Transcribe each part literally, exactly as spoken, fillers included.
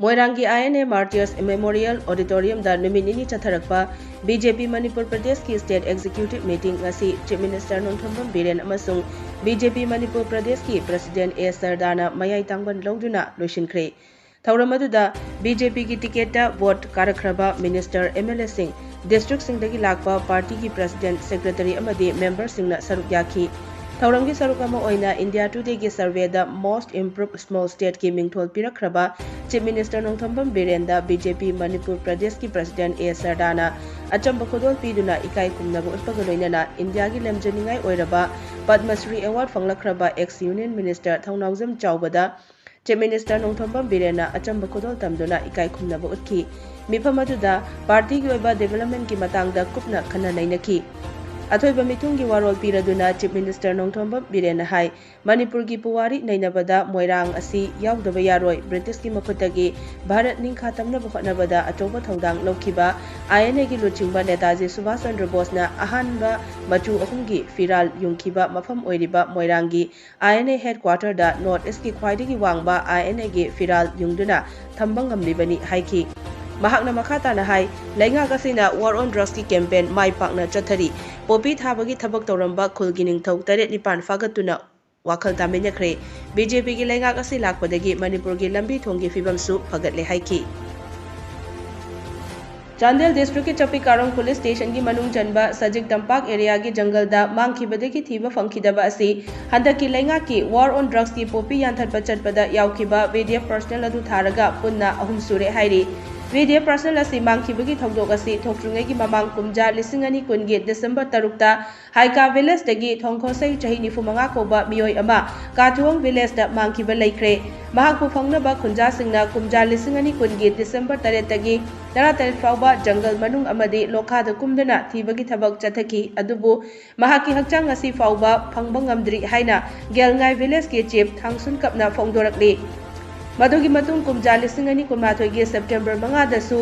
ꯃꯣꯏꯔꯥꯡꯒꯤ I N A Martyrs Memorial Auditoriumꯗ ꯅꯨꯃꯤꯠ ꯅꯤꯅꯤ ꯆꯠꯊꯔꯛꯄ B J P ꯃꯅꯤꯄꯨꯔ ꯄ꯭ꯔꯗꯦꯁꯀꯤ State Executive Meeting ꯉꯁꯤ Chief Minister ꯅꯣꯡꯊꯣꯝꯕꯝ ꯕꯤꯔꯦꯟ ꯑꯃꯁꯨꯡ B J P ꯃꯅꯤꯄꯨꯔ ꯄ꯭ꯔꯗꯦꯁꯀꯤ President A ꯁꯔꯗꯥꯅ ꯃꯌꯥꯏ ꯇꯥꯡꯕꯟ ꯂꯧꯗꯨꯅ ꯂꯣꯏꯁꯤꯟꯈ꯭ꯔꯦ꯫ ꯊꯧꯔꯝ ꯑꯗꯨꯗ B J Pꯒꯤ ticketꯇ vote ꯀꯥꯔꯛꯈ꯭ꯔꯕ minister, M L Aꯁꯤꯡ, districtꯁꯤꯡꯗꯒꯤ ꯂꯥꯛꯄ partyꯒꯤ president, secretary ꯑꯃꯗꯤ memberꯁꯤꯡꯅ ꯁꯔꯨꯛ ꯌꯥꯈꯤ꯫ ꯊꯧꯔꯝꯒꯤ ꯁꯔꯨꯛ ꯑꯃ ꯑꯣꯏꯅ India Todayꯒꯤ surveyꯗ Most Improved Small Stateꯀꯤ ꯃꯤꯡꯊꯣꯜ ꯄꯤꯔꯛꯈ꯭ꯔꯕ Chief Minister Nongthombam ꯕꯤꯔꯦꯟꯗ B J P Manipur ꯄ꯭ꯔꯗꯦꯁꯀꯤ President A ꯁꯔꯗꯥꯅ ꯑꯆꯝꯕ ꯈꯨꯗꯣꯜ ꯄꯤꯗꯨꯅ ꯏꯀꯥꯏ ꯈꯨꯝꯅꯕ ꯎꯠꯄꯒ ꯂꯣꯏꯅꯅ Indiaꯒꯤ ꯂꯝꯖꯅꯤꯡꯉꯥꯏ ꯑꯣꯏꯔꯕ Padma Shri Award ꯐꯪꯂꯛꯈ꯭ꯔꯕ ex Union Minister ꯊꯧꯅꯥꯎꯖꯝ ꯆꯥꯎꯕꯗ Chief Minister ꯅꯣꯡꯊꯣꯝꯕꯝ ꯕꯤꯔꯦꯟꯅ ꯑꯆꯝꯕ ꯈꯨꯗꯣꯜ ꯇꯝꯗꯨꯅ ꯏꯀꯥꯏ ꯈꯨꯝꯅꯕ ꯎꯠꯈꯤ꯫ ꯃꯤꯐꯝ ꯑꯗꯨꯗ partyꯒꯤ ꯑꯣꯏꯕ developmentꯀꯤ ꯃꯇꯥꯡꯗ ꯀꯨꯞꯅ ꯈꯟꯅ ꯅꯩꯅꯈꯤ꯫ ꯑꯊꯣꯏꯕ ꯃꯤꯊꯨꯡꯒꯤ ꯋꯥꯔꯣꯜ ꯄꯤꯔꯗꯨꯅ Chief Minister ꯅꯣꯡꯊꯣꯝꯕꯝ ꯕꯤꯔꯦꯟꯅ ꯍꯥꯏ, ꯃꯅꯤꯄꯨꯔꯒꯤ ꯄꯨꯋꯥꯔꯤ ꯅꯩꯅꯕꯗ ꯃꯣꯏꯔꯥꯡ ꯑꯁꯤ ꯌꯥꯎꯗꯕ ꯌꯥꯔꯣꯏ꯫ ꯕ꯭ꯔꯤꯇꯤꯁꯀꯤ ꯃꯈꯨꯠꯇꯒꯤ ꯚꯥꯔꯠ ꯅꯤꯡꯈꯥ ꯇꯝꯅꯕ ꯍꯣꯠꯅꯕꯗ ꯑꯆꯧꯕ ꯊꯧꯗꯥꯡ ꯂꯧꯈꯤꯕ I N Aꯒꯤ ꯂꯨꯆꯤꯡꯕ ꯅꯦꯇꯥꯖꯤ ꯁꯨꯚꯥꯁ ꯆꯟꯗ꯭ꯔ ꯕꯣꯁꯅ ꯑꯍꯥꯟꯕ ꯃꯆꯨ ꯑꯍꯨꯝꯒꯤ ꯐꯤꯔꯥꯜ ꯌꯨꯡꯈꯤꯕ ꯃꯐꯝ ꯑꯣꯏꯔꯤꯕ ꯃꯣꯏꯔꯥꯡꯒꯤ I N A headquarterꯗ North Eastꯀꯤ ꯈ꯭ꯋꯥꯏꯗꯒꯤ ꯋꯥꯡꯕ I N Aꯒꯤ ꯐꯤꯔꯥꯜ ꯌꯨꯡꯗꯨꯅ ꯊꯝꯕ ꯉꯝꯂꯤꯕꯅꯤ ꯍꯥꯏꯈꯤ꯫ ꯃꯍꯥꯛꯅ ꯃꯈꯥ ꯇꯥꯅ ꯍꯥꯏ, ꯂꯩꯉꯥꯛ ꯑꯁꯤꯅ War on Drugsꯀꯤ campaign ꯃꯥꯏ ꯄꯥꯛꯅ ꯆꯠꯊꯔꯤ꯫ ꯄꯣꯄꯤ ꯊꯥꯕꯒꯤ ꯊꯕꯛ ꯇꯧꯔꯝꯕ ꯈꯨꯜꯒꯤ ꯅꯤꯡꯊꯧ ꯇꯔꯦꯠ ꯅꯤꯄꯥꯟ ꯐꯥꯒꯠꯇꯨꯅ ꯋꯥꯈꯜ ꯇꯥꯃꯤꯟꯅꯈ꯭ꯔꯦ꯫ B J Pꯒꯤ ꯂꯩꯉꯥꯛ ꯑꯁꯤ ꯂꯥꯛꯄꯗꯒꯤ ꯃꯅꯤꯄꯨꯔꯒꯤ ꯂꯝꯕꯤ ꯊꯣꯡꯒꯤ ꯐꯤꯕꯝꯁꯨ ꯐꯒꯠꯂꯦ ꯍꯥꯏꯈꯤ꯫ ꯆꯥꯟꯗꯦꯜ districtꯀꯤ ꯆꯄꯤꯀꯥꯔꯣꯡ police stationꯒꯤ ꯃꯅꯨꯡ ꯆꯟꯕ ꯁꯖꯤꯛ ꯇꯝꯄꯥꯛ areaꯒꯤ ꯖꯪꯒꯜꯗ ꯃꯥꯡꯈꯤꯕꯗꯒꯤ ꯊꯤꯕ ꯐꯪꯈꯤꯗꯕ ꯑꯁꯤ ꯍꯟꯗꯛꯀꯤ ꯂꯩꯉꯥꯛꯀꯤ War on Drugsꯀꯤ ꯄꯣꯄꯤ ꯌꯥꯟꯊꯠꯄ ꯆꯠꯄꯗ ꯌꯥꯎꯈꯤꯕ V D F personnel ꯑꯗꯨ ꯊꯥꯔꯒ ꯄꯨꯟꯅ ꯑꯍꯨꯝ ꯁꯨꯔꯦ ꯍꯥꯏꯔꯤ꯫ V D F personnel ꯑꯁꯤ ꯃꯥꯡꯈꯤꯕꯒꯤ ꯊꯧꯗꯣꯛ ꯑꯁꯤ ꯊꯣꯛꯇ꯭ꯔꯤꯉꯩꯒꯤ ꯃꯃꯥꯡ ꯀꯨꯝꯖꯥ ꯂꯤꯁꯤꯡ ꯑꯅꯤ ꯀꯨꯟꯒꯤ December ꯇꯔꯨꯛꯇ ꯍꯥꯏꯀꯥ villageꯇꯒꯤ ꯊꯣꯡꯈꯣꯁꯩ ꯆꯍꯤ ꯅꯤꯐꯨ ꯃꯉꯥ ꯀꯧꯕ ꯃꯤꯑꯣꯏ ꯑꯃ ꯀꯥꯊꯨꯋꯣꯡ villageꯇ ꯃꯥꯡꯈꯤꯕ ꯂꯩꯈ꯭ꯔꯦ꯫ ꯃꯍꯥꯛꯄꯨ ꯐꯪꯅꯕ ꯈꯨꯟꯖꯥꯁꯤꯡꯅ ꯀꯨꯝꯖꯥ ꯂꯤꯁꯤꯡ ꯑꯅꯤ ꯀꯨꯟꯒꯤ December ꯇꯔꯦꯠꯇꯒꯤ ꯇꯔꯥꯇꯔꯦꯠ ꯐꯥꯎꯕ ꯖꯪꯒꯜ ꯃꯅꯨꯡ ꯑꯃꯗꯤ ꯂꯣꯈꯥꯗ ꯀꯨꯝꯗꯨꯅ ꯊꯤꯕꯒꯤ ꯊꯕꯛ ꯆꯠꯊꯈꯤ꯫ ꯑꯗꯨꯕꯨ ꯃꯍꯥꯛꯀꯤ ꯍꯛꯆꯥꯡ ꯉꯁꯤ ꯐꯥꯎꯕ ꯐꯪꯕ ꯉꯝꯗ꯭ꯔꯤ ꯍꯥꯏꯅ ꯒꯦꯜꯉꯥꯏ villageꯀꯤ chief ꯊꯥꯡꯁꯨꯟ ꯀꯞꯅ ꯐꯣꯡꯗꯣꯔꯛꯂꯤ꯫ ꯃꯗꯨꯒꯤ ꯃꯇꯨꯡ ꯀꯨꯝꯖꯥ ꯂꯤꯁꯤꯡ ꯑꯅꯤ ꯀꯨꯟꯃꯥꯊꯣꯏꯒꯤ September ꯃꯉꯥꯗꯁꯨ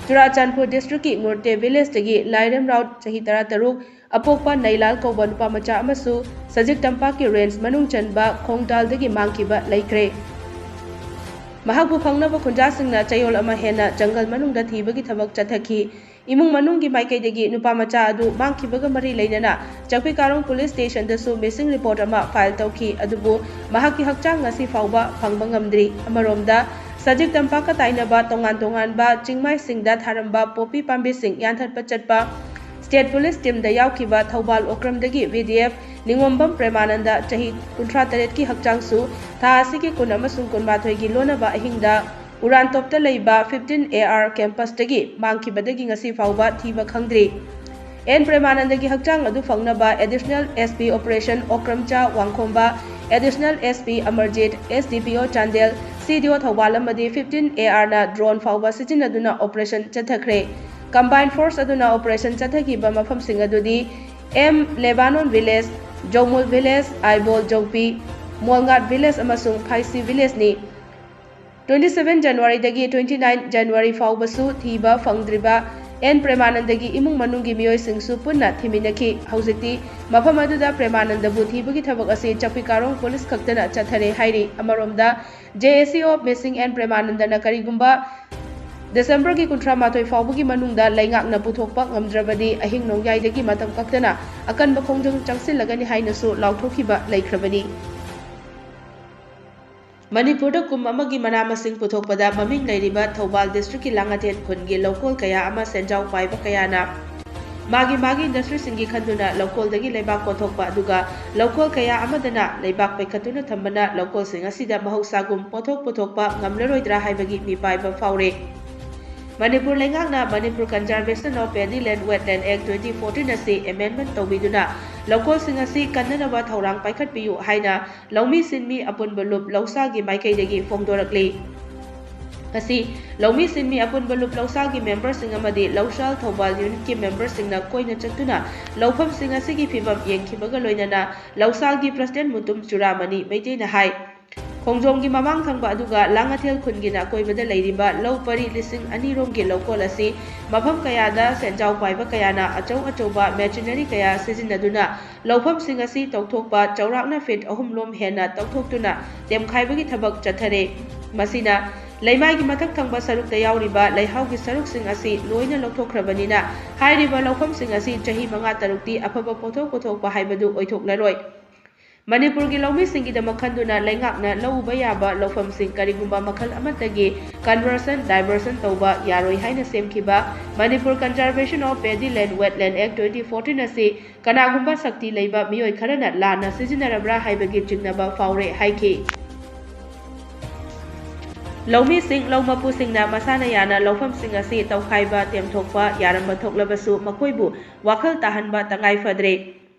ꯆꯨꯔꯥꯆꯥꯟꯄꯨꯔ districtꯀꯤ ꯉꯨꯔꯇꯦ villageꯇꯒꯤ ꯂꯥꯏꯔꯦꯝ ꯔꯥꯎꯠ ꯆꯍꯤ ꯇꯔꯥꯇꯔꯨꯛ ꯑꯄꯣꯛꯄ ꯅꯩꯂꯥꯜ ꯀꯧꯕ ꯅꯨꯄꯥ ꯃꯆꯥ ꯑꯃꯁꯨ ꯁꯖꯤꯛ ꯇꯝꯄꯥꯛꯀꯤ range ꯃꯅꯨꯡ ꯆꯟꯕ ꯈꯣꯡꯇꯥꯜꯗꯒꯤ ꯃꯥꯡꯈꯤꯕ ꯂꯩꯈ꯭ꯔꯦ꯫ ꯃꯍꯥꯛꯄꯨ ꯐꯪꯅꯕ ꯈꯨꯟꯖꯥꯁꯤꯡꯅ ꯆꯌꯣꯜ ꯑꯃ ꯍꯦꯟꯅ ꯖꯪꯒꯜ ꯃꯅꯨꯡꯗ ꯊꯤꯕꯒꯤ ꯊꯕꯛ ꯆꯠꯊꯈꯤ꯫ ꯏꯃꯨꯡ ꯃꯅꯨꯡꯒꯤ ꯃꯥꯏꯀꯩꯗꯒꯤ ꯅꯨꯄꯥ ꯃꯆꯥ ꯑꯗꯨ ꯃꯥꯡꯈꯤꯕꯒ ꯃꯔꯤ ꯂꯩꯅꯅ ꯆꯥꯛꯄꯤꯀꯥꯔꯣꯡ ꯄꯨꯂꯤꯁ ꯁ꯭ꯇꯦꯁꯟꯗꯁꯨ ꯃꯤꯁꯤꯡ ꯔꯤꯄꯣꯔꯠ ꯑꯃ ꯐꯥꯏꯜ ꯇꯧꯈꯤ, ꯑꯗꯨꯕꯨ ꯃꯍꯥꯛꯀꯤ ꯍꯛꯆꯥꯡ ꯉꯁꯤ ꯐꯥꯎꯕ ꯐꯪꯕ ꯉꯝꯗ꯭ꯔꯤ꯫ ꯑꯃꯔꯣꯝꯗ, ꯁꯖꯤꯛ ꯇꯝꯄꯥꯛꯀ ꯇꯥꯏꯅꯕ ꯇꯣꯉꯥꯟ ꯇꯣꯉꯥꯟꯕ ꯆꯤꯡꯃꯥꯏꯁꯤꯡꯗ ꯊꯥꯔꯝꯕ ꯄꯣꯄꯤ ꯄꯥꯝꯕꯤꯁꯤꯡ ꯌꯥꯟꯊꯠꯄ ꯆꯠꯄ ꯁ꯭ꯇꯦꯠ ꯄꯨꯂꯤꯁ ꯇꯤꯝꯗ ꯌꯥꯎꯈꯤꯕ ꯊꯧꯕꯥꯜ ꯑꯣꯀ꯭ꯔꯝꯗꯒꯤ V D F Ningombam Premanand, ꯆꯍꯤ ꯀꯨꯟꯊ꯭ꯔꯥ ꯇꯔꯦꯠꯀꯤ, ꯍꯛꯆꯥꯡꯁꯨ ꯊꯥ ꯑꯁꯤꯒꯤ ꯀꯨꯟ ꯑꯃꯁꯨꯡ ꯀꯨꯟꯃꯥꯊꯣꯏꯒꯤ ꯂꯣꯟꯅꯕ ꯑꯍꯤꯡꯗ ꯎꯔꯥꯟꯇꯣꯞꯇ ꯂꯩꯕ ꯐꯤꯐꯇꯤꯟ ꯑꯦ ꯑꯥꯔ ꯀꯦꯝꯄꯁꯇꯒꯤ ꯃꯥꯡꯈꯤꯕꯗꯒꯤ ꯉꯁꯤ ꯐꯥꯎꯕ ꯊꯤꯕ ꯈꯪꯗ꯭ꯔꯤ꯫ ꯑꯦꯟ ꯄ꯭ꯔꯦꯃꯥꯅꯟꯗꯒꯤ ꯍꯛꯆꯥꯡ ꯑꯗꯨ ꯐꯪꯅꯕ ꯑꯦꯗꯤꯁꯅꯦꯜ ꯑꯦꯁ ꯄꯤ ꯑꯣꯄꯔꯦꯁꯟ ꯑꯣꯀ꯭ꯔꯝꯆꯥ Wangkhomba, additional S P Amarjit, S D P O Chandel, ꯁꯤ ꯗꯤ ꯑꯣ ꯊꯧꯕꯥꯜ ꯑꯃꯗꯤ ꯐꯤꯐꯇꯤꯟ ꯑꯦ ꯑꯥꯔꯅ ꯗ꯭ꯔꯣꯟ ꯐꯥꯎꯕ ꯁꯤꯖꯤꯟꯅꯗꯨꯅ ꯑꯣꯄꯔꯦꯁꯟ ꯆꯠꯊꯈ꯭ꯔꯦ꯫ ꯀꯝꯕꯥꯏꯟ ꯐꯣꯔꯁ ꯑꯗꯨꯅ ꯑꯣꯄꯔꯦꯁꯟ ꯆꯠꯊꯈꯤꯕ ꯃꯐꯝꯁꯤꯡ ꯑꯗꯨꯗꯤ M Lebanon village, Jaumul village, Aibol Joupi, Molngat village ꯑꯃꯁꯨꯡ ꯐꯥꯏꯁꯤ ꯚꯤꯂꯦꯖꯅꯤ꯫ ꯇ꯭ꯋꯦꯟꯇꯤ ꯁꯚꯦꯟ ꯖꯅꯋꯥꯔꯤꯗꯒꯤ ꯇ꯭ꯋꯦꯟꯇꯤ ꯅꯥꯏꯟ ꯖꯅꯋꯥꯔꯤ ꯐꯥꯎꯕꯁꯨ ꯊꯤꯕ ꯐꯪꯗ꯭ꯔꯤꯕ ꯑꯦꯟ ꯄ꯭ꯔꯦꯃꯥꯅꯟꯗꯒꯤ ꯏꯃꯨꯡ ꯃꯅꯨꯡꯒꯤ ꯃꯤꯑꯣꯏꯁꯤꯡꯁꯨ ꯄꯨꯟꯅ ꯊꯤꯃꯤꯟꯅꯈꯤ꯫ ꯍꯧꯖꯤꯛꯇꯤ ꯃꯐꯝ ꯑꯗꯨꯗ ꯄ꯭ꯔꯦꯃꯥꯅꯟꯗꯕꯨ ꯊꯤꯕꯒꯤ ꯊꯕꯛ ꯑꯁꯤ ꯆꯥꯛꯄꯤꯀꯥꯔꯣꯡ ꯄꯨꯂꯤꯁ ꯈꯛꯇꯅ ꯆꯠꯊꯔꯦ ꯍꯥꯏꯔꯤ꯫ ꯑꯃꯔꯣꯝꯗ, ꯖꯦ ꯑꯦ ꯁꯤ ꯑꯣꯐ ꯃꯤꯁꯤꯡ ꯑꯦꯟ ꯄ꯭ꯔꯦꯃꯥꯅꯟꯗꯅ ꯀꯔꯤꯒꯨꯝꯕ ꯗꯤꯁꯦꯝꯕꯔꯒꯤ ꯀꯨꯟꯊ꯭ꯔꯥ ꯃꯥꯊꯣꯏ ꯐꯥꯎꯕꯒꯤ ꯃꯅꯨꯡꯗ ꯂꯩꯉꯥꯛꯅ ꯄꯨꯊꯣꯛꯄ ꯉꯝꯗ꯭ꯔꯕꯗꯤ ꯑꯍꯤꯡ ꯅꯣꯡꯌꯥꯏꯗꯒꯤ ꯃꯇꯝ ꯀꯛꯇꯅ ꯑꯀꯟꯕ ꯈꯣꯡꯖꯪ ꯆꯪꯁꯤꯜꯂꯒꯅꯤ ꯍꯥꯏꯅꯁꯨ ꯂꯥꯎꯊꯣꯛꯈꯤꯕ ꯂꯩꯈ꯭ꯔꯕꯅꯤ꯫ ꯃꯅꯤꯄꯨꯔꯗ ꯀꯨꯝ ꯑꯃꯒꯤ ꯃꯅꯥ ꯃꯁꯤꯡ ꯄꯨꯊꯣꯛꯄꯗ ꯃꯃꯤꯡ ꯂꯩꯔꯤꯕ ꯊꯧꯕꯥꯜ ꯗꯤꯁꯇ꯭ꯔꯤꯛꯀꯤ ꯂꯥꯡꯉꯊꯦꯜ ꯈꯨꯟꯒꯤ ꯂꯧꯀꯣꯜ ꯀꯌꯥ ꯑꯃ ꯁꯦꯟꯖꯥꯎ ꯄꯥꯏꯕ ꯀꯌꯥꯅ ꯃꯥꯒꯤ ꯃꯥꯒꯤ ꯏꯟꯗꯁꯇ꯭ꯔꯤꯁꯤꯡꯒꯤ ꯈꯟꯗꯨꯅ ꯂꯧꯀꯣꯜꯗꯒꯤ ꯂꯩꯕꯥꯛ ꯀꯣꯊꯣꯛꯄ, ꯑꯗꯨꯒ ꯂꯧꯀꯣꯜ ꯀꯌꯥ ꯑꯃꯗꯅ ꯂꯩꯕꯥꯛ ꯄꯩꯈꯠꯇꯨꯅ ꯊꯝꯕꯅ ꯂꯧꯀꯣꯜꯁꯤꯡ ꯑꯁꯤꯗ ꯃꯍꯧꯁꯥꯒꯨꯝ ꯄꯣꯠꯊꯣꯛ ꯄꯨꯊꯣꯛꯄ ꯉꯝꯂꯔꯣꯏꯗ꯭ꯔꯥ ꯍꯥꯏꯕꯒꯤ ꯃꯤꯄꯥꯏꯕ ꯐꯥꯎꯔꯦ꯫ ꯃꯅꯤꯄꯨꯔ ꯂꯩꯉꯥꯛꯅ Manipur Conservation of Paddy Land Wetland Act twenty fourteen ꯑꯁꯤ amendment ꯇꯧꯕꯤꯗꯨꯅ ꯂꯧꯀꯣꯜꯁꯤꯡ ꯑꯁꯤ ꯀꯟꯅꯅꯕ ꯊꯧꯔꯥꯡ ꯄꯥꯏꯈꯠꯄꯤꯌꯨ ꯍꯥꯏꯅ ꯂꯧꯃꯤ ꯁꯤꯟꯃꯤ ꯑꯄꯨꯟꯕ ꯂꯨꯞ ꯂꯧꯁꯥꯒꯤ ꯃꯥꯏꯀꯩꯗꯒꯤ ꯐꯣꯡꯗꯣꯔꯛꯂꯤ꯫ ꯉꯁꯤ ꯂꯧꯃꯤ ꯁꯤꯟꯃꯤ ꯑꯄꯨꯟꯕ ꯂꯨꯞ ꯂꯧꯁꯥꯒꯤ ꯃꯦꯝꯕꯔꯁꯤꯡ ꯑꯃꯗꯤ ꯂꯧꯁꯥꯜ ꯊꯧꯕꯥꯜ ꯌꯨꯅꯤꯠꯀꯤ ꯃꯦꯝꯕꯔꯁꯤꯡꯅ ꯀꯣꯏꯅ ꯆꯠꯇꯨꯅ ꯂꯧꯐꯝꯁꯤꯡ ꯑꯁꯤꯒꯤ ꯐꯤꯕꯝ ꯌꯦꯡꯈꯤꯕꯒ ꯂꯣꯏꯅꯅ ꯂꯧꯁꯥꯜꯒꯤ ꯄ꯭ꯔꯁꯤꯗꯦꯟ ꯃꯨꯇꯨꯝ ꯆꯨꯔꯥꯃꯅꯤ ꯃꯩꯇꯩꯅ ꯍꯥꯏ, ꯈꯣꯡꯖꯣꯝꯒꯤ ꯃꯃꯥꯡ ꯊꯪꯕ ꯑꯗꯨꯒ ꯂꯥꯡꯉꯊꯦꯜ ꯈꯨꯟꯒꯤ ꯑꯀꯣꯏꯕꯗ ꯂꯩꯔꯤꯕ ꯂꯧ ꯄꯔꯤ ꯂꯤꯁꯤꯡ ꯑꯅꯤ ꯔꯣꯝꯒꯤ ꯂꯧꯀꯣꯜ ꯑꯁꯤ ꯃꯐꯝ ꯀꯌꯥꯗ ꯁꯦꯟꯖꯥꯎ ꯄꯥꯏꯕ ꯀꯌꯥꯅ ꯑꯆꯧ ꯑꯆꯧꯕ machinery ꯀꯌꯥ ꯁꯤꯖꯤꯟꯅꯗꯨꯅ ꯂꯧꯐꯝꯁꯤꯡ ꯑꯁꯤ ꯇꯧꯊꯣꯛꯄ ꯆꯥꯎꯔꯥꯛꯅ ꯐꯤꯠ ꯑꯍꯨꯝ ꯂꯣꯝ ꯍꯦꯟꯅ ꯇꯧꯊꯣꯛꯇꯨꯅ ꯇꯦꯝꯈꯥꯏꯕꯒꯤ ꯊꯕꯛ ꯆꯠꯊꯔꯦ꯫ ꯃꯁꯤꯅ ꯂꯩꯃꯥꯏꯒꯤ ꯃꯊꯛ ꯊꯪꯕ ꯁꯔꯨꯛꯇ ꯌꯥꯎꯔꯤꯕ ꯂꯩꯍꯥꯎꯒꯤ ꯁꯔꯨꯛꯁꯤꯡ ꯑꯁꯤ ꯂꯣꯏꯅ ꯂꯧꯊꯣꯛꯈ꯭ꯔꯕꯅꯤꯅ, ꯍꯥꯏꯔꯤꯕ ꯂꯧꯐꯝꯁꯤꯡ ꯑꯁꯤ ꯆꯍꯤ ꯃꯉꯥ ꯇꯔꯨꯛꯇꯤ ꯑꯐꯕ ꯄꯣꯠꯊꯣꯛ ꯄꯨꯊꯣꯛꯄ ꯍꯥꯏꯕꯗꯨ ꯑꯣꯏꯊꯣꯛꯂꯔꯣꯏ꯫ ꯃꯅꯤꯄꯨꯔꯒꯤ ꯂꯧꯃꯤꯁꯤꯡꯒꯤꯗꯃꯛ ꯈꯟꯗꯨꯅ ꯂꯩꯉꯥꯛꯅ ꯂꯧ ꯎꯕ ꯌꯥꯕ ꯂꯧꯐꯝꯁꯤꯡ ꯀꯔꯤꯒꯨꯝꯕ ꯃꯈꯜ ꯑꯃꯠꯇꯒꯤ conversion, diversion ꯇꯧꯕ ꯌꯥꯔꯣꯏ ꯍꯥꯏꯅ ꯁꯦꯝꯈꯤꯕ Manipur Conservation of Paddy Land Wetland Act twenty fourteen ꯑꯁꯤ ꯀꯅꯥꯒꯨꯝꯕ ꯁꯛꯇꯤ ꯂꯩꯕ ꯃꯤꯑꯣꯏ ꯈꯔꯅ ꯂꯥꯟꯅ ꯁꯤꯖꯤꯟꯅꯔꯕ꯭ꯔꯥ ꯍꯥꯏꯕꯒꯤ ꯆꯤꯡꯅꯕ ꯐꯥꯎꯔꯦ ꯍꯥꯏꯈꯤ꯫ ꯂꯧꯃꯤꯁꯤꯡ, ꯂꯧ ꯃꯄꯨꯁꯤꯡꯅ ꯃꯁꯥꯅ ꯌꯥꯅ ꯂꯧꯐꯝꯁꯤꯡ ꯑꯁꯤ ꯇꯧꯈꯥꯏꯕ, ꯇꯦꯝꯊꯣꯛꯄ ꯌꯥꯔꯝꯕ ꯊꯣꯛꯂꯕꯁꯨ ꯃꯈꯣꯏꯕꯨ ꯋꯥꯈꯜ ꯇꯥꯍꯟꯕ ꯇꯉꯥꯏ ꯐꯗ꯭ꯔꯦ꯫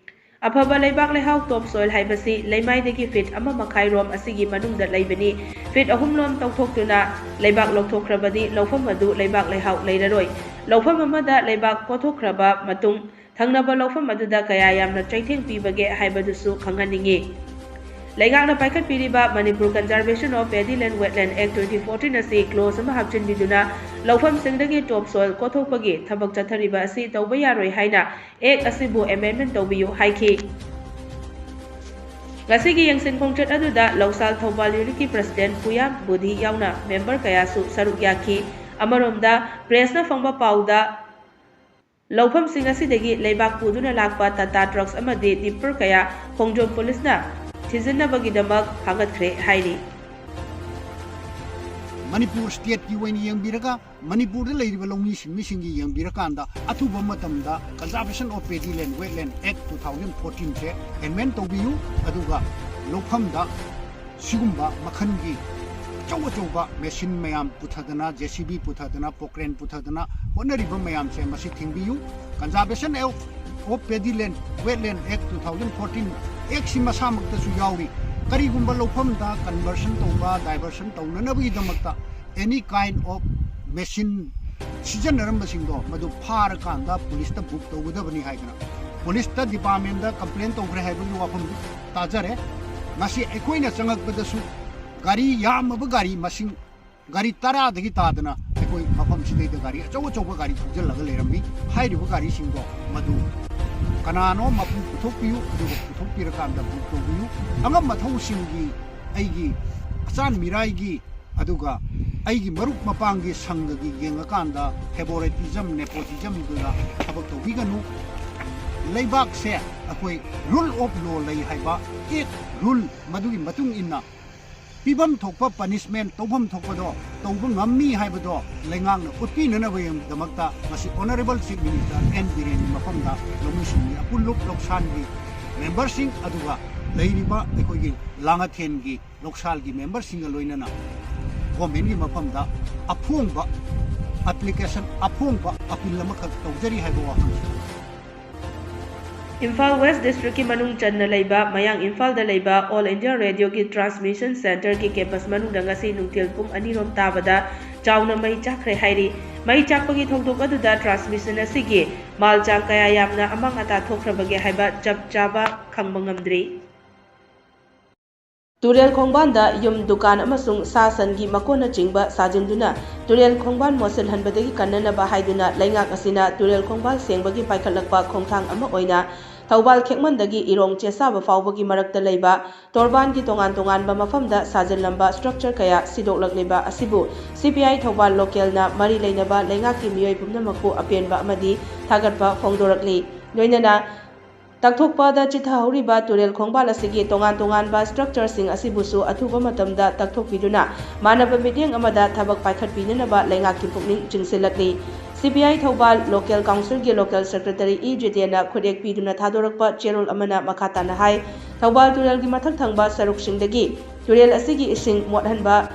ꯑꯐꯕ ꯂꯩꯕꯥꯛ ꯂꯩꯍꯥꯎ, top soil, ꯍꯥꯏꯕꯁꯤ ꯂꯩꯃꯥꯏꯗꯒꯤ ꯐꯤꯠ ꯑꯃ ꯃꯈꯥꯏ ꯔꯣꯝ ꯑꯁꯤꯒꯤ ꯃꯅꯨꯡꯗ ꯂꯩꯕꯅꯤ꯫ ꯐꯤꯠ ꯑꯍꯨꯝ ꯂꯣꯝ ꯇꯧꯊꯣꯛꯇꯨꯅ ꯂꯩꯕꯥꯛ ꯂꯧꯊꯣꯛꯈ꯭ꯔꯕꯗꯤ ꯂꯧꯐꯝ ꯑꯗꯨ ꯂꯩꯕꯥꯛ ꯂꯩꯍꯥꯎ ꯂꯩꯔꯔꯣꯏ꯫ ꯂꯧꯐꯝ ꯑꯃꯗ ꯂꯩꯕꯥꯛ ꯀꯣꯊꯣꯛꯈ꯭ꯔꯕ ꯃꯇꯨꯡ ꯊꯪꯅꯕ ꯂꯧꯐꯝ ꯑꯗꯨꯗ ꯀꯌꯥ ꯌꯥꯝꯅ ꯆꯩꯊꯦꯡ ꯄꯤꯕꯒꯦ ꯍꯥꯏꯕꯗꯨꯁꯨ ꯈꯪꯍꯟꯅꯤꯡꯏ꯫ ꯂꯩꯉꯥꯛꯅ ꯄꯥꯏꯈꯠꯄꯤꯔꯤꯕ Manipur Conservation of Paddy Land Wetland Act twenty fourteen ꯑꯁꯤ clause ꯑꯃ ꯍꯥꯞꯆꯤꯟꯕꯤꯗꯨꯅ ꯂꯧꯐꯝꯁꯤꯡꯗꯒꯤ top soil ꯀꯣꯊꯣꯛꯄꯒꯤ ꯊꯕꯛ ꯆꯠꯊꯔꯤꯕ ꯑꯁꯤ ꯇꯧꯕ ꯌꯥꯔꯣꯏ ꯍꯥꯏꯅ Act ꯑꯁꯤꯕꯨ amendment ꯇꯧꯕꯤꯌꯨ ꯍꯥꯏꯈꯤ꯫ ꯉꯁꯤꯒꯤ ꯌꯦꯡꯁꯤꯟ ꯈꯣꯡꯆꯠ ꯑꯗꯨꯗ ꯂꯧꯁꯥꯜ ꯊꯧꯕꯥꯜ unitꯀꯤ president ꯄꯨꯌꯥꯝ ꯕꯨꯙꯤ ꯌꯥꯎꯅ member ꯀꯌꯥꯁꯨ ꯁꯔꯨꯛ ꯌꯥꯈꯤ꯫ ꯑꯃꯔꯣꯝꯗ pressꯅ ꯐꯪꯕ ꯄꯥꯎꯗ, ꯂꯧꯐꯝꯁꯤꯡ ꯑꯁꯤꯗꯒꯤ ꯂꯩꯕꯥꯛ ꯄꯨꯗꯨꯅ ꯂꯥꯛꯄ Tata trucks ꯑꯃꯗꯤ tipper ꯀꯌꯥ ꯈꯣꯡꯖꯣꯝ ꯄꯨꯂꯤꯁꯅ ꯊꯤꯖꯤꯟꯅꯕꯒꯤꯗꯃꯛ ꯊꯥꯒꯠꯈ꯭ꯔꯦ ꯍꯥꯏꯔꯤ꯫ ꯃꯅꯤꯄꯨꯔ stateꯀꯤ ꯑꯣꯏꯅ ꯌꯦꯡꯕꯤꯔꯒ, ꯃꯅꯤꯄꯨꯔꯗ ꯂꯩꯔꯤꯕ ꯂꯧꯃꯤ ꯁꯤꯟꯃꯤꯁꯤꯡꯒꯤ ꯌꯦꯡꯕꯤꯔꯀꯥꯟꯗ, ꯑꯊꯨꯕ ꯃꯇꯝꯗ Conservation of Paddy Land Wetland Act two thousand fourteen say amend ꯇꯧꯕꯤꯌꯨ, ꯑꯗꯨꯒ ꯂꯧꯐꯝꯗ ꯁꯤꯒꯨꯝꯕ ꯃꯈꯜꯒꯤ ꯑꯆꯧ ꯑꯆꯧꯕ machine ꯃꯌꯥꯝ ꯄꯨꯊꯗꯅ, JCB ꯄꯨꯊꯗꯅ, crane ꯄꯨꯊꯗꯅ ꯍꯣꯠꯅꯔꯤꯕ ꯃꯌꯥꯝꯁꯦ ꯃꯁꯤ ꯊꯤꯡꯕꯤꯌꯨ꯫ Conservation of Paddy Land Wetland Act two thousand fourteen Actꯁꯤ ꯃꯁꯥꯃꯛꯇꯁꯨ ꯌꯥꯎꯔꯤ꯫ ꯀꯔꯤꯒꯨꯝꯕ ꯂꯧꯐꯝꯗ conversion ꯇꯧꯕ, diversion ꯇꯧꯅꯅꯕꯒꯤꯗꯃꯛꯇ any kind of machine ꯁꯤꯖꯤꯟꯅꯔꯝꯕꯁꯤꯡꯗꯣ ꯃꯗꯨ ꯐꯥꯔꯀꯥꯟꯗ ꯄꯨꯂꯤꯁꯇ book ꯇꯧꯒꯗꯕꯅꯤ ꯍꯥꯏꯗꯅ ꯄꯨꯂꯤꯁꯇ departmentꯇ complain ꯇꯧꯈ꯭ꯔꯦ ꯍꯥꯏꯕꯒꯤ ꯋꯥꯐꯝꯗꯨ ꯇꯥꯖꯔꯦ꯫ ꯉꯁꯤ ꯑꯩꯈꯣꯏꯅ ꯆꯪꯉꯛꯄꯗꯁꯨ ꯒꯥꯔꯤ ꯌꯥꯝꯃꯕ ꯒꯥꯔꯤ ꯃꯁꯤꯡ ꯒꯥꯔꯤ ꯇꯔꯥꯗꯒꯤ ꯇꯥꯗꯅ ꯑꯩꯈꯣꯏ ꯃꯐꯝꯁꯤꯗꯩꯗ ꯒꯥꯔꯤ ꯑꯆꯧ ꯑꯆꯧꯕ ꯒꯥꯔꯤ ꯊꯧꯖꯤꯜꯂꯒ ꯂꯩꯔꯝꯃꯤ꯫ ꯍꯥꯏꯔꯤꯕ ꯒꯥꯔꯤꯁꯤꯡꯗꯣ ꯃꯗꯨ ꯀꯅꯥꯅꯣ ꯃꯄꯨ ꯄꯨꯊꯣꯛꯄꯤꯌꯨ, ꯑꯗꯨꯒ ꯄꯨꯊꯣꯛꯄꯤꯔꯀꯥꯟꯗ book ꯇꯧꯕꯤꯌꯨ꯫ ꯑꯉꯝ ꯑꯊꯧꯁꯤꯡꯒꯤ ꯑꯩꯒꯤ ꯑꯆꯥꯟ ꯃꯤꯔꯥꯏꯒꯤ ꯑꯗꯨꯒ ꯑꯩꯒꯤ ꯃꯔꯨꯞ ꯃꯄꯥꯡꯒꯤ ꯁꯪꯒꯒꯤ ꯌꯦꯡꯉꯀꯥꯟꯗ favoritism, nepotism ꯗꯨꯗ ꯊꯕꯛ ꯇꯧꯕꯤꯒꯅꯨ꯫ ꯂꯩꯕꯥꯛꯁꯦ ꯑꯩꯈꯣꯏ rule of law ꯂꯩ ꯍꯥꯏꯕ, act, rule, ꯃꯗꯨꯒꯤ ꯃꯇꯨꯡ ꯏꯟꯅ ꯄꯤꯐꯝ ꯊꯣꯛꯄ punishment, ꯇꯧꯐꯝ ꯊꯣꯛꯄꯗꯣ ꯇꯧꯕ ꯉꯝꯃꯤ ꯍꯥꯏꯕꯗꯣ ꯂꯩꯉꯥꯛꯅ ꯎꯠꯄꯤꯅꯅꯕꯒꯤꯗꯃꯛꯇ ꯉꯁꯤ Honourable Chief Minister ꯑꯦꯟ ꯕꯤꯔꯦꯟꯒꯤ ꯃꯐꯝꯗ ꯂꯧꯃꯤꯁꯤꯡꯒꯤ ꯑꯄꯨꯟꯂꯨꯞ ꯂꯧꯁꯥꯟꯒꯤ member ꯁꯤꯡ, ꯑꯗꯨꯒ ꯂꯩꯔꯤꯕ ꯑꯩꯈꯣꯏꯒꯤ ꯂꯥꯡꯉꯊꯦꯟꯒꯤ ꯂꯧꯁꯥꯜꯒꯤ member ꯁꯤꯡꯒ ꯂꯣꯏꯅꯅ government ꯀꯤ ꯃꯐꯝꯗ ꯑꯐꯣꯡꯕ application, ꯑꯐꯣꯡꯕ appeal ꯑꯃꯈꯛ ꯇꯧꯖꯔꯤ ꯍꯥꯏꯕ ꯋꯥꯐꯝꯁꯤ꯫ ꯏꯝꯐꯥꯜ West District ꯀꯤ ꯃꯅꯨꯡ ꯆꯟꯅ ꯂꯩꯕ ꯃꯌꯥꯡ ꯏꯝꯐꯥꯜꯗ ꯂꯩꯕ All India Radio ꯒꯤ transmission centre ꯒꯤ campus ꯃꯅꯨꯡꯗ ꯉꯁꯤ ꯅꯨꯡꯊꯤꯜ ꯄꯨꯡ ꯑꯅꯤꯔꯣꯝ ꯇꯥꯕꯗ ꯆꯥꯎꯅ ꯃꯩ ꯆꯥꯛꯈ꯭ꯔꯦ ꯍꯥꯏꯔꯤ꯫ ꯃꯩ ꯆꯥꯛꯄꯒꯤ ꯊꯧꯗꯣꯛ ꯑꯗꯨꯗ transmission ꯑꯁꯤꯒꯤ ꯃꯥꯜ ꯆꯥꯡ ꯀꯌꯥ ꯌꯥꯝꯅ ꯑꯃꯥꯡ ꯑꯇꯥ ꯊꯣꯛꯈ꯭ꯔꯕꯒꯦ ꯍꯥꯏꯕ ꯆꯞ ꯆꯥꯕ ꯈꯪꯕ ꯉꯝꯗ꯭ꯔꯤ꯫ ꯇꯨꯔꯦꯜ ꯈꯣꯡꯕꯥꯟꯗ ꯌꯨꯝ, ꯗꯨꯀꯥꯟ ꯑꯃꯁꯨꯡ ꯁꯥ ꯁꯟꯒꯤ ꯃꯀꯣꯟꯅꯆꯤꯡꯕ ꯁꯥꯖꯤꯟꯗꯨꯅ ꯇꯨꯔꯦꯜ ꯈꯣꯡꯕꯥꯟ ꯃꯣꯠꯁꯤꯜꯍꯟꯕꯗꯒꯤ ꯀꯟꯅꯅꯕ ꯍꯥꯏꯗꯨꯅ ꯂꯩꯉꯥꯛ ꯑꯁꯤꯅ ꯇꯨꯔꯦꯜ ꯈꯣꯡꯕꯥꯟ ꯁꯦꯡꯕꯒꯤ ꯄꯥꯏꯈꯠꯂꯛꯄ ꯈꯣꯡꯊꯥꯡ ꯑꯃ ꯑꯣꯏꯅ ꯊꯧꯕꯥꯜ ꯈꯦꯛꯃꯟꯗꯒꯤ ꯏꯔꯣꯡ ꯆꯦꯁꯥꯕ ꯐꯥꯎꯕꯒꯤ ꯃꯔꯛꯇ ꯂꯩꯕ ꯇꯣꯔꯕꯥꯟꯒꯤ ꯇꯣꯉꯥꯟ ꯇꯣꯉꯥꯟꯕ ꯃꯐꯝꯗ ꯁꯥꯖꯤꯜꯂꯝꯕ structure ꯀꯌꯥ ꯁꯤꯗꯣꯛꯂꯛꯂꯤꯕ ꯑꯁꯤꯕꯨ C P I Thoubal local ꯅ ꯃꯔꯤ ꯂꯩꯅꯕ ꯂꯩꯉꯥꯛꯀꯤ ꯃꯤꯑꯣꯏ ꯄꯨꯝꯅꯃꯛꯄꯨ ꯑꯄꯦꯟꯕ ꯑꯃꯗꯤ ꯊꯥꯒꯠꯄ ꯐꯣꯡꯗꯣꯔꯛꯂꯤ꯫ ꯂꯣꯏꯅꯅ ꯇꯛꯊꯣꯛꯄꯗ ꯆꯤꯊꯍꯧꯔꯤꯕ ꯇꯨꯔꯦꯜ ꯈꯣꯡꯕꯥꯜ ꯑꯁꯤꯒꯤ ꯇꯣꯉꯥꯟ ꯇꯣꯉꯥꯟꯕ structure ꯁꯤꯡ ꯑꯁꯤꯕꯨꯁꯨ ꯑꯊꯨꯕ ꯃꯇꯝꯗ ꯇꯛꯊꯣꯛꯄꯤꯗꯨꯅ ꯃꯥꯟꯅꯕ ꯃꯤꯠꯌꯦꯡ ꯑꯃꯗ ꯊꯕꯛ ꯄꯥꯏꯈꯠꯄꯤꯅꯅꯕ ꯂꯩꯉꯥꯛꯀꯤ ꯄꯨꯛꯅꯤꯡ ꯆꯤꯡꯁꯤꯜꯂꯛꯂꯤ꯫ C P I Thoubal local council ꯒꯤ local secretary ꯏ ꯖꯤꯇꯦꯟꯅ ꯈꯨꯠꯌꯦꯛ ꯄꯤꯗꯨꯅ ꯊꯥꯗꯣꯔꯛꯄ ꯆꯦꯔꯣꯜ ꯑꯃꯅ ꯃꯈꯥ ꯇꯥꯅ ꯍꯥꯏ, ꯊꯧꯕꯥꯜ ꯇꯨꯔꯦꯜꯒꯤ ꯃꯊꯛ ꯊꯪꯕ ꯁꯔꯨꯛꯁꯤꯡꯗꯒꯤ ꯇꯨꯔꯦꯜ ꯑꯁꯤꯒꯤ ꯏꯁꯤꯡ ꯃꯣꯠꯍꯟꯕ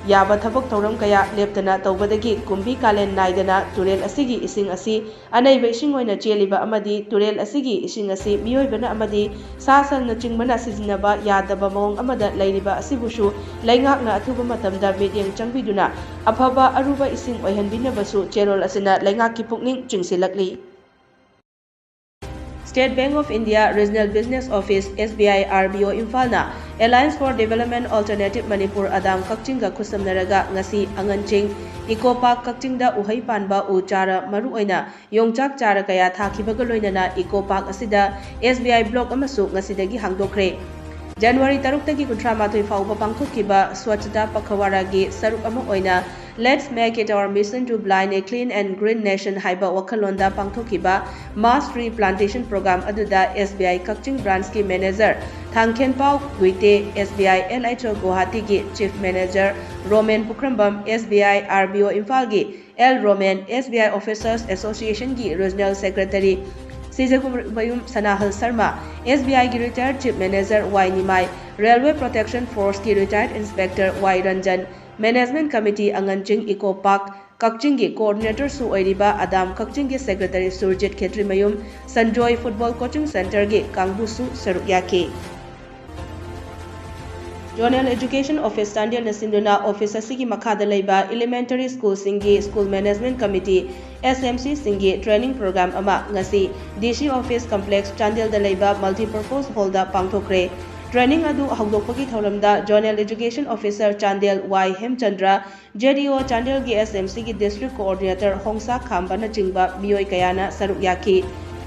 ꯌꯥꯕ ꯊꯕꯛ ꯊꯧꯔꯝ ꯀꯌꯥ ꯂꯦꯞꯇꯅ ꯇꯧꯕꯗꯒꯤ ꯀꯨꯝꯕꯤ ꯀꯥꯂꯦꯟ ꯅꯥꯏꯗꯅ ꯇꯨꯔꯦꯜ ꯑꯁꯤꯒꯤ ꯏꯁꯤꯡ ꯑꯁꯤ ꯑꯅꯩꯕ ꯏꯁꯤꯡ ꯑꯣꯏꯅ ꯆꯦꯜꯂꯤꯕ ꯑꯃꯗꯤ ꯇꯨꯔꯦꯜ ꯑꯁꯤꯒꯤ ꯏꯁꯤꯡ ꯑꯁꯤ ꯃꯤꯑꯣꯏꯕꯅ ꯑꯃꯗꯤ ꯁꯥ ꯁꯟꯅꯆꯤꯡꯕꯅ ꯁꯤꯖꯤꯟꯅꯕ ꯌꯥꯗꯕ ꯃꯑꯣꯡ ꯑꯃꯗ ꯂꯩꯔꯤꯕ ꯑꯁꯤꯕꯨꯁꯨ ꯂꯩꯉꯥꯛꯅ ꯑꯊꯨꯕ ꯃꯇꯝꯗ ꯃꯤꯠꯌꯦꯡ ꯆꯪꯕꯤꯗꯨꯅ ꯑꯐꯕ ꯑꯔꯨꯕ ꯏꯁꯤꯡ ꯑꯣꯏꯍꯟꯕꯤꯅꯕꯁꯨ ꯆꯦꯔꯣꯜ ꯑꯁꯤꯅ ꯂꯩꯉꯥꯛꯀꯤ ꯄꯨꯛꯅꯤꯡ ꯆꯤꯡꯁꯤꯜꯂꯛꯂꯤ꯫ State Bank of India Regional Business Office, S B I R B O ꯏꯝꯐꯥꯜꯅ Alliance for Development Alternative Manipur ꯑꯗꯥꯝ ꯀꯛꯆꯤꯡꯒ ꯈꯨꯠꯁꯝꯅꯔꯒ ꯉꯁꯤ ꯑꯉꯟꯆꯤꯡ Eco Park ꯀꯛꯆꯤꯡꯗ ꯎꯍꯩ ꯄꯥꯟꯕ ꯎ ꯆꯥꯔ ꯃꯔꯨꯑꯣꯏꯅ ꯌꯣꯡꯆꯥꯛ ꯆꯥꯔ ꯀꯌꯥ ꯊꯥꯈꯤꯕꯒ ꯂꯣꯏꯅꯅ Eco Park ꯑꯁꯤꯗ S B I block ꯑꯃꯁꯨ ꯉꯁꯤꯗꯒꯤ ꯍꯥꯡꯗꯣꯛꯈ꯭ꯔꯦ꯫ ꯖꯅꯋꯥꯔꯤ ꯇꯔꯨꯛꯇꯒꯤ ꯀꯨꯟꯊ꯭ꯔꯥ ꯃꯥꯊꯣꯏ ꯐꯥꯎꯕ ꯄꯥꯡꯊꯣꯛꯈꯤꯕ ꯁ꯭ꯋꯥꯆꯇꯥ ꯄꯈꯋꯥꯔꯥꯒꯤ ꯁꯔꯨꯛ ꯑꯃ ꯑꯣꯏꯅ Let's Make It Our Mission to Blind a Clean and Green Nation ꯍꯥꯏꯕ ꯋꯥꯈꯜꯂꯣꯟꯗ ꯄꯥꯡꯊꯣꯛꯈꯤꯕ mass tree plantation program ꯑꯗꯨꯗ S B I ꯀꯛꯆꯤꯡ branchꯀꯤ manager Thangkhenpau Guite, S B I L H O ꯒꯨꯋꯥꯍꯥꯇꯤꯒꯤ chief manager ꯔꯣꯃꯦꯟ ꯄꯨꯈ꯭ꯔꯝꯕꯝ, S B I R B O ꯏꯝꯐꯥꯜꯒꯤ L Roman, S B I Officers Associationꯒꯤ regional secretary Sijagurumayum Sanahal Sharma, S B Iꯒꯤ retired chief manager Y Nimai, Railway Protection Forceꯀꯤ retired inspector Y Ranjan, management committee ꯑꯉꯟꯆꯤꯡ Eco Park ꯀꯛꯆꯤꯡꯒꯤ coordinatorꯁꯨ ꯑꯣꯏꯔꯤꯕ ꯑꯗꯥꯝ ꯀꯛꯆꯤꯡꯒꯤ secretary Surjit ꯈꯦꯇ꯭ꯔꯤꯃꯌꯨꯝ, Sanjoy football coaching centreꯒꯤ ꯀꯥꯡꯕꯨꯁꯨ ꯁꯔꯨꯛ ꯌꯥꯈꯤ꯫ Zonal Education Office ꯆꯥꯟꯗꯦꯜꯅ ꯁꯤꯟꯗꯨꯅ office ꯑꯁꯤꯒꯤ ꯃꯈꯥꯗ ꯂꯩꯕ elementary schoolꯁꯤꯡꯒꯤ school management committee, S M Cꯁꯤꯡꯒꯤ training program ꯑꯃ ꯉꯁꯤ D C office complex ꯆꯥꯟꯗꯦꯜꯗ ꯂꯩꯕ multipurpose hallꯗ ꯄꯥꯡꯊꯣꯛꯈ꯭ꯔꯦ꯫ Training ꯑꯗꯨ ꯍꯧꯗꯣꯛꯄꯒꯤ ꯊꯧꯔꯝꯗ Zonal Education Officer Chandel Y ꯍꯦꯝꯆꯟꯗ꯭ꯔ, Z E O ꯆꯥꯟꯗꯦꯜꯒꯤ S M Cꯒꯤ district coordinator ꯍꯣꯡꯁꯥ ꯈꯥꯝꯕꯅꯆꯤꯡꯕ ꯃꯤꯑꯣꯏ ꯀꯌꯥꯅ ꯁꯔꯨꯛ ꯌꯥꯈꯤ꯫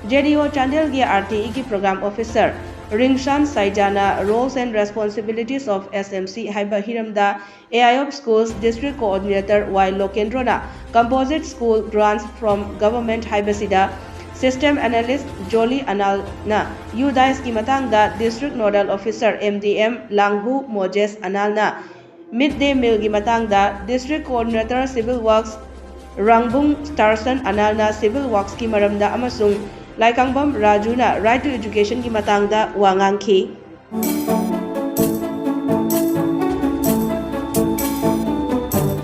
Z E O ꯆꯥꯟꯗꯦꯜꯒꯤ R T Eꯒꯤ program officer ꯔꯤꯡꯁꯥꯟ ꯁꯥꯏꯖꯥꯅ Roles and Responsibilities of S M C ꯍꯥꯏꯕ ꯍꯤꯔꯝꯗ A I of Schools district coordinator Y ꯂꯣꯀꯦꯟꯗ꯭ꯔꯣꯅ Composite School Grants from Government ꯍꯥꯏꯕꯁꯤꯗ system analyst ꯖꯣꯂꯤ ꯑꯅꯥꯜꯅ UDISEꯀꯤ ꯃꯇꯥꯡꯗ district nodal officer M D M Langhu Moses ꯑꯅꯥꯜꯅ midday mealꯒꯤ ꯃꯇꯥꯡꯗ district coordinator civil works ꯔꯥꯡꯕꯨꯡ ꯁ꯭ꯇꯥꯔꯁꯟ ꯑꯅꯥꯜꯅ civil worksꯀꯤ ꯃꯔꯝꯗ ꯑꯃꯁꯨꯡ ꯂꯥꯏꯀꯥꯡꯕꯝ ꯔꯥꯖꯨꯅ right to educationꯒꯤ ꯃꯇꯥꯡꯗ ꯋꯥ ꯉꯥꯡꯈꯤ꯫